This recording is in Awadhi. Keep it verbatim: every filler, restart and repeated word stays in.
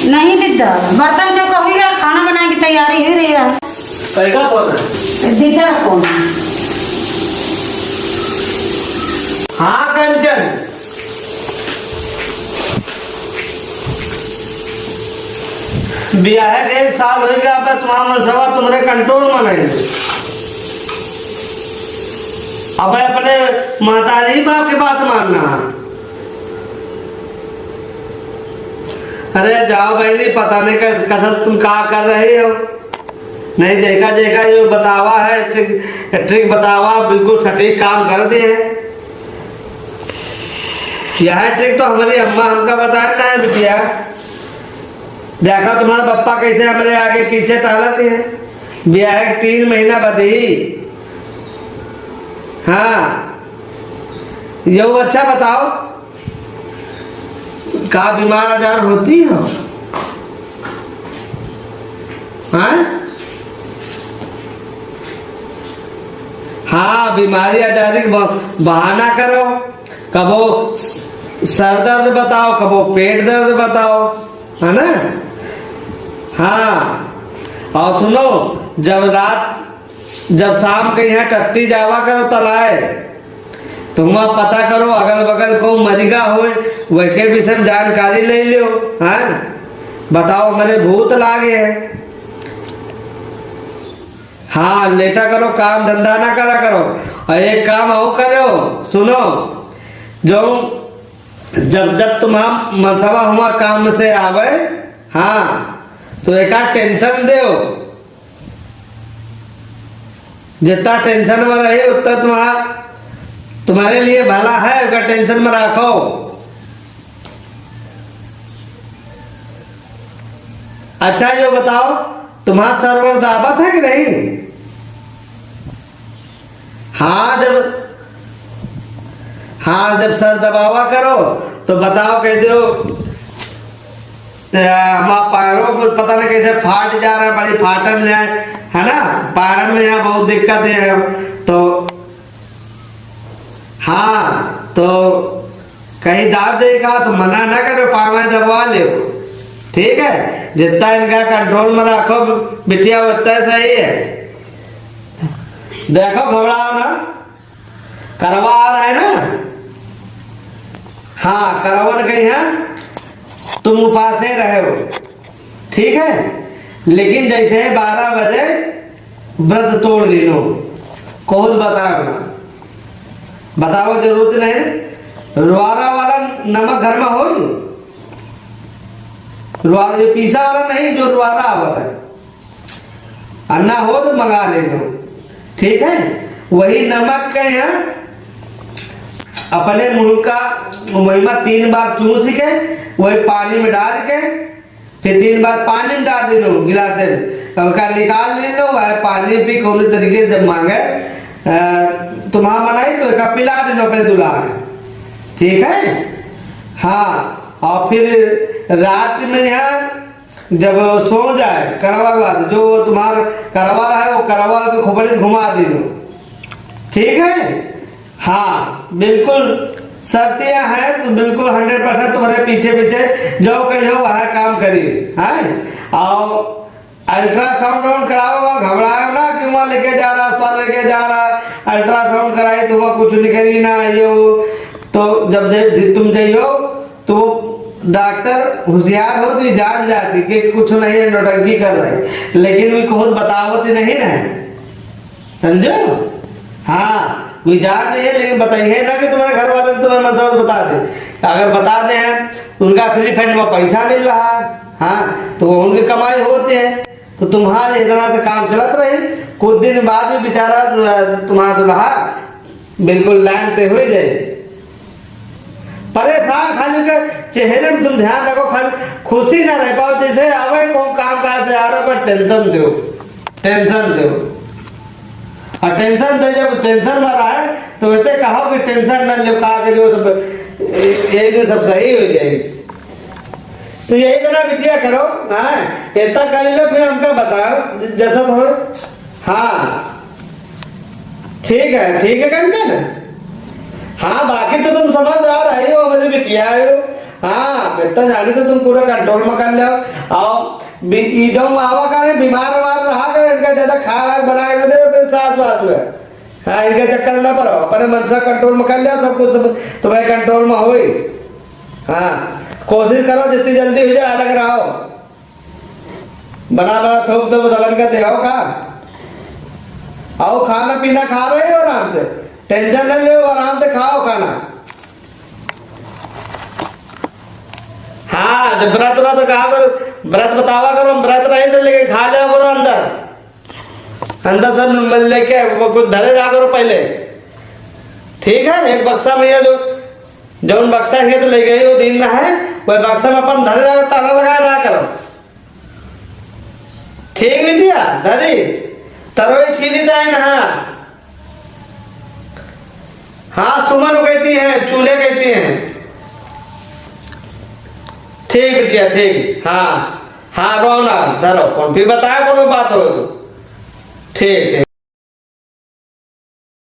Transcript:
नहीं दीदा, बर्तन चौका हुई गया, खाना बनाए की तैयारी हुई रही है। कैका कौन है? दीदा कौन है? हाँ कंचन, बियाहे के एक साल होइ गया, अब तुम्हारा मनसवा तुम्हारे control में नहीं। अब अपने महतारी बाप की बात मानना। अरे जाओ बहनी, पता नहीं कस-, कसर तुम का कर रही हो। नहीं देखा, देखा, यो बतावा है, trick, trick बतावा, बिल्कुल सटीक काम कर दे है। यह trick तो हमारी अम्मा हमका बताए ना है बिटिया। देखा तुम्हारा पप्पा कैसे हमारे आगे पीछे टहलत है। बियाह के तीन महीना बदही। हाँ, यो अच्छा बताओ, का बीमार आजार होती हो? हाँ? हाँ, बीमारी आजारी के ब-, बहाना करो। कबो स-, सर दर्द बताओ, कबो पेट दर्द बताओ, है ना? हाँ, और सुनो, जब रात, जब शाम के यहाँ टट्टी जावा करो तलाए, तो वहाँ पता करो, अगल बगल को मरिगा होए, वह के विषय में जानकारी ले लियो, हाँ? बताओ, हमारे भूत लागे है। हाँ, लेटा करो, काम धंधा ना करा करो। और एक काम और करो, सुनो, जो जब, जब तुम्हारा मनसवा हुआ काम से आवे, हाँ, तो एका tension देओ। जितना tension में रही, उतना तुम्हारा, तुम्हारे लिए भला है, ओका tension में रखो। अच्छा, यो बताओ, तुम्हारा सर वर दाबत है कि नहीं? हाँ, जब, हाँ, जब सर दबावा करो, तो बताओ, कह दो, "ए, हमारा पैरों में पता नहीं कैसे फाट जा रहा है, बड़ी फाटन है, है ना, पैरन में यहाँ बहुत दिक्कत है।" तो हाँ, तो कहीं दाब देगा तो मना ना करो, पाँव दबवा लेओ, ठीक है? जितना इनका control में रखो बिटिया, उतना सही है। देखो, घबराओ ना, करवा आ रहा है ना। हाँ, करवन कहीं है, तुम उपासे रहो, ठीक है? लेकिन जैसे बारह बजे व्रत तोड़ दिनो, कौन बताओ ना? बताओ, जरूरत नहीं। रुआरा वाला नमक घर में होई? रुआरा, ये पीसा वाला नहीं, जो रुआरा आवत है। अन्ना हो तो मंगा लेनो, ठीक है? वही नमक के यहाँ अपने मुंह का महिमा तीन बार चूस के, वही पानी में डाल के, फिर तीन बार पानी में डाल देनो गिलास में, अब का निकाल लेनो, वह पानी भी कौन तरीके से जब मांगे, अ, तुम्हारा मनाई तो एक पिला देनो अपने दुल्हा में, ठीक है? हाँ, और फिर रात में यहाँ जब सो जाए करवा के बाद, जो तुम्हारा करवा रहा है, वो करवा के खोपड़ी से घुमा देनो, ठीक है? हाँ, बिल्कुल शर्तियाँ हैं, तो बिल्कुल hundred percent तुम्हारे पीछे पीछे जो कहियो वह काम करी, हैं? और ultrasound वाउंड कराओ, वहाँ घबराओ ना कि वहाँ लेके जा रहा, सर लेके जा रहा, ultrasound कराई तो वहाँ कुछ निकली ना, ये वो। तो जब जे-, तुम जाइयो, तो वो डॉक्टर होशियार हो तो ये जान जाती कि कुछ नहीं है, नौटंकी कर रहे, लेकिन वे खुद बतावत ही नहीं ना। समझो? हाँ, वे जान जाइए, लेकिन बताइए ना कि तुम्हारे घर वाले तुम्हें मनसवा बता दे। अगर बता दे हैं, तो उनका free fund में पैसा मिल रहा है, हाँ, तो वो उनकी कमाई होती है। तो तुम्हारे इतना से काम चलत रही, कुछ दिन बाद भी बेचारा, अ, तुम्हारा दुल्हा बिल्कुल लाइन पे हो जाए। परेशान खाली के चेहरे में तुम ध्यान रखो, खाली खुशी ना रह पाओ, जैसे आवे को काम काज से आ रहा, पर tension दो, tension दो। और tension दे, जब tension में रहे, तो वैसे कहो कि tension ना लो, का करियो, सब एक दिन सब सही हो जाए। तो यही तरह बिटिया करो, हाँ, इतना कर लो, फिर हमका बताओ, ज-, जैसा तो हो। हाँ, ठीक है, ठीक है कंचन। हाँ, बाकी तो तुम समझदार आई हो, हमारी बिटिया आई हो, हाँ, इतना जाने तो तुम पूरा control में कर लो। आओ, बी-, ई जौन आवा करे, बीमार वार रहा करे, इनका ज्यादा खाए वाए बना के दे, फिर सास वास में। हाँ, इनके चक्कर में ना पड़ो, अपने मन से control में कर लो, सब कुछ तुम-, तुम्हारे control में होई। हाँ, कोशिश करो जितनी जल्दी हो जाए, अलग रहो। बना बना थोप दो, दलन का दे आओ का। आओ, खाना पीना खा रहे हो आराम से, tension ले लो, आराम से खाओ खाना। हाँ, जब व्रत व्रत कहा करो, व्रत बतावा करो, हम व्रत रहे थे, लेकिन खा लिया करो अंदर, अंदर सब लेके वो कुछ धरे रहा करो पहले। ठीक है, एक बक्सा में ये जो, जौन बक्सा हियत ले गई वो दिन ना है, वह बक्सा में अपन धरे रहा, ताला लगा रहा करो। ठीक बिटिया, धरी, तरोई छीनी जाए ना। हाँ, सुमन कहती हैं, चूल्हे कहती हैं। ठीक बिटिया, ठीक। हाँ, हाँ, रो ना, धरो फोन, फिर बताए कोनो बात हो तो। ठीक, ठीक।